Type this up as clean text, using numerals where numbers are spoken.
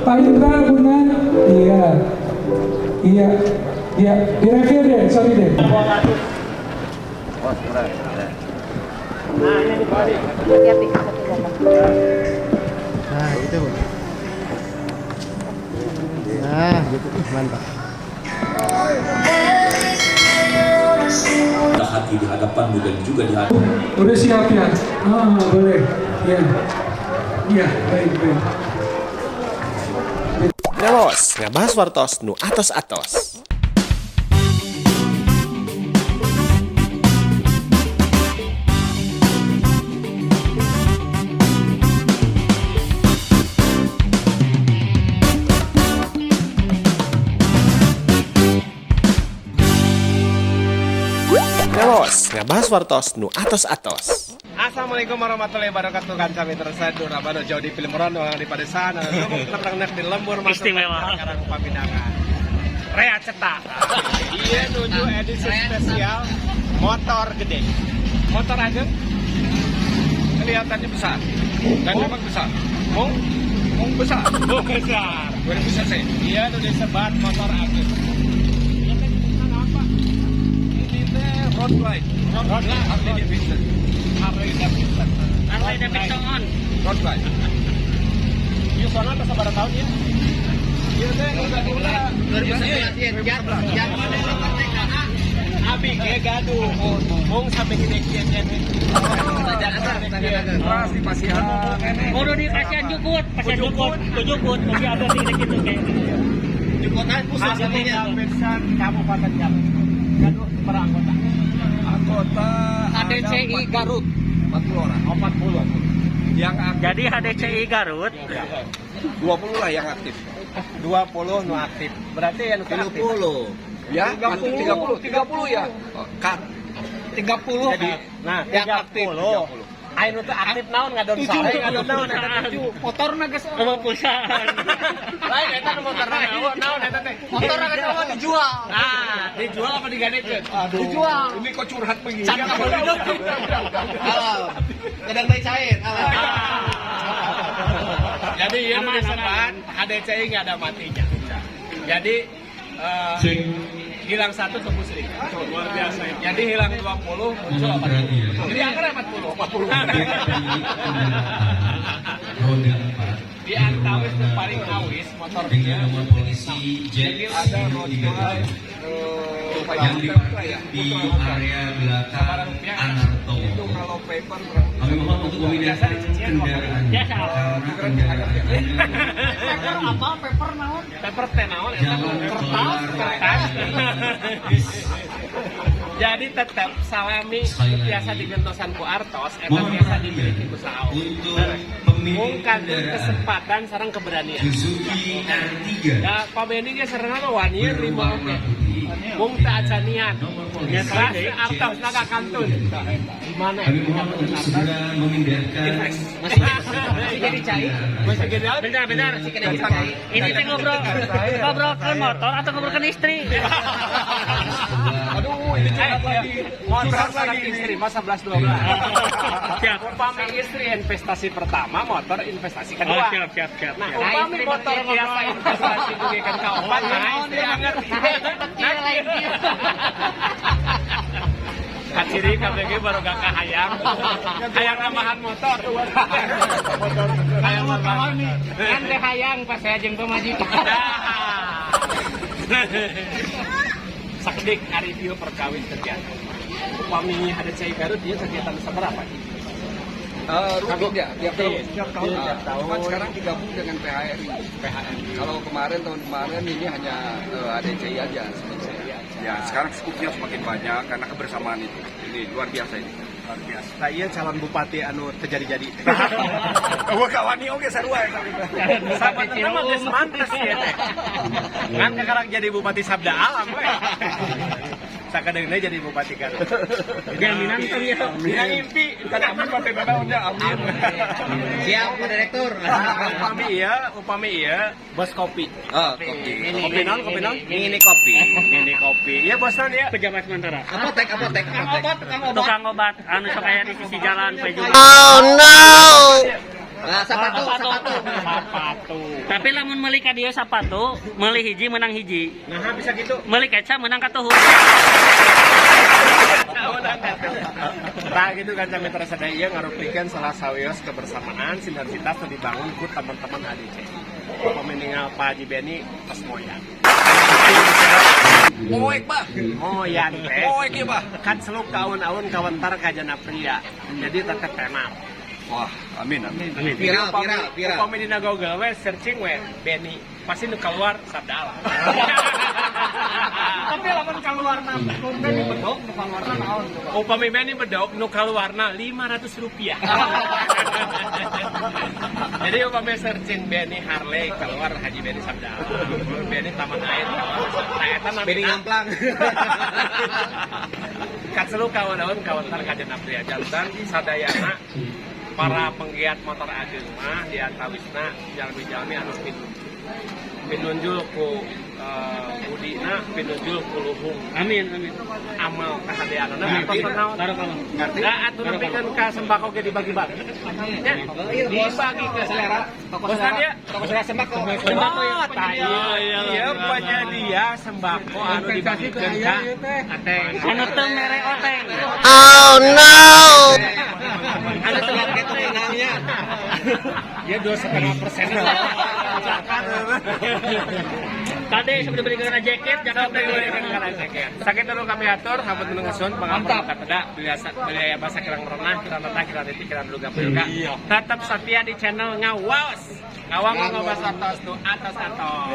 Pak Indra, Bunda. Iya. Iya. Iya, direview deh, sorry deh. Hati-hati, Nah, gitu, Bu. Nah, gitu. Mantap. Hati di hadapanmu dan juga di hadapan. Udah siap ya? Ah, boleh. Ya. Iya, baik, baik. Ngawas, ngabahas wartos nu atos-atos. Ngawas, ngabahas wartos nu atos-atos. Assalamualaikum warahmatullahi wabarakatuh. Kan kami tersedur abado jauh di film rondo di padesaan terang di lembur masuk Istimewa. Karang Paminangan. Rea cetak. Iya nuju edisi spesial motor gede. Motor ageng kelihatannya besar. Dan memang besar. Mung mung besar. Mung besar. 2000 cc. Iya nu disebat motor ageng. Iya teh disebutna apa? Ini teh road bike. Road bike Harley Davidson. Harley Davidson. Harley Davidson on. Road bike. Iya soalnya atas sabaraha tahun ya? Iya teh udah 2011. Abi ge gaduh. Mung sampai gede kieu kieu. Keras di pasihan. Kudu di pasian jukut, pasian jukut, jukut, masih ada sih gitu kayak gitu. Jukutan pusat Harley Davidson Kabupaten Garut. Gaduh per anggota. Anggota HDCI Garut. 40 orang. Oh, 40. Yang aktif Jadi HDCI Garut 20 lah yang aktif. 20 nu aktif. Berarti yang nu aktif. 30. Ya, aktif 30. 30 ya. Oh, cut. 30. Jadi, nah, Yang aktif 30. 30. Ayo nu teu aktif naon ngadon sare ngadon naon eta tujuh. Motorna geus sama pusat. Lain eta nu motorna naon naon eta teh. Motorna geus eueuh dijual. Nah, dijual apa digadekeun? Aduh. Dijual. Ini kok curhat begini? Can kabeli deui. Alam. Kadang baik cair. Alam. Jadi ieu nu Aman, disebat HDCI nggak ada matinya. Jadi hilang satu tumbuh 1000. Luar biasa. Jadi hilang 20 muncul 40. Jadi angka 40. 40. Roda 4 Di antawis nu paling awis motor dengan dia. nomor polisi J Ada road bike, yang diparkir di area belakang Itu Anartomo. kalau paper kurang Kami mohon untuk memindahkan kendaraannya Biasa. karena kendaraannya Paper apa? Paper naon? Paper teh naon eta? Jangan Kertas, keluar. kertas. Jadi tetap salami Sekali lagi. biasa digentosan ku artos eta Mohon biasa perhatian dimiliki ku saung. untuk pemilik Mungkin kendaraan kesempatan sareng keberanian. Suzuki R3 Ya, Pak Benny ge sareng mah wani lima berwarna oge. putih Mung teu acanian. nomor polisi Keras artos na ka kantun. Gimana? Kami mohon untuk segera memindahkan Masih jadi cai. Masih jadi Bentar, bentar. Ini teh ngobrol ngobrol ke motor atau ngobrol ke istri? Aduh, ini curhat lagi. Motor Curhat sareng lagi ini. istri mah 11 12. Siap. Upami istri investasi pertama, motor investasi Oh, kedua. siap, siap, siap. Nah, upami motor biasa investasi juga kan ka opat, nah istri ngerti. Kaciri KBG baru gak kahayang. Hayang namahan motor. Motor. Hayang namahan. Kan teh hayang pas saya jeung pamajikan. Sakedik ngareview perkawis kegiatan. Upami HDCI Garut dia kegiatan seberapa? Rutin ya, tiap tahun. Tiap tahun. Ah, Tiap tahun. Cuman sekarang digabung dengan PHRI. PHRI. Kalau kemarin tahun kemarin ini hanya ADCI aja sebenarnya. Ya, sekarang skupnya semakin banyak karena kebersamaan itu. Ini luar biasa ini. Luar biasa. Nah, iya calon bupati anu terjadi-jadi. Wah, kawani oke sarua eta. Sabenerna mah geus mantes ya teh. Ngan sekarang jadi bupati Sabda Alam we. Sakedeungna jadi bupati Garut. Jaminan tuh ya. Dina ngimpi. Kan amin Pak naonnya amin. Siap, Pak Direktur. Upami iya, bos kopi. Ah, kopi. Kopi naon, kopi naon? Ini kopi. Ini kopi. Iya bos naon ya. Pejabat sementara. Apotek, apotek, apotek. Tukang obat anu sok aya di sisi jalan Pak Juma. Oh no. Nah, sepatu, sepatu. Sepatu. Tapi lamun meuli ka dieu sapatu, meuli hiji menang hiji. Nah, bisa gitu. Meuli kaca menang katuhu. Nah gitu kan kami terasa ieu ngarupikeun salah sawios kebersamaan sinergitas nu dibangun ku teman-teman ADCI. Upami ningal Pak Haji Beni tos moyan. Moek, Bah. Moyan teh. Moek ya, Bah. Kan seluk ka aun-aun kawentar kajana pria. Jadi tetep tenar. Wah, amin amin. Viral, viral, viral. Upami dina Google we searching we Beni, pasti nu keluar Sabda Alam. Tapi lamun kaluarna Beni bedog nu kaluarna naon? Upami Beni bedog nu kaluarna 500 rupiah. Jadi upami searching Beni Harley keluar Haji Beni Sabda Alam. Beni Taman Air keluar. Nah, eta namina. Beni ngamplang. Katselu kawan-kawan kawentar kajenap pria jantan sadayana para penggiat motor ageng mah di antawisna jalmi-jalmi anu pinunjul ku budina pinunjul ku luhung Amin, amin. amal kahadeanana atos naon. Barakallah. Ngerti? Da atuh nepikeun ka sembako ge dibagi-bagi. Nya, dibagi ke Selera, toko Bos selera. dia Toko selera sembako. Sembako ya. Oh, tah iya, iya penyedia sembako anu dibagikeun ka Ateng. Anu teu mere oteng. Anu telat ke menangnya. Ya 2,5% lah. Kade sebelum beli kana jaket, jangan Sampai diberikan kana jaket. Sakit dulu kami atur, hampun menunggu pangapunten kateda biasa biaya bahasa kirang merenah, kirang tetah, kirang titik, kirang luga puyuga. Tetap setia di channel Ngawaos. Ngawang ngabas atos tuh atos atos.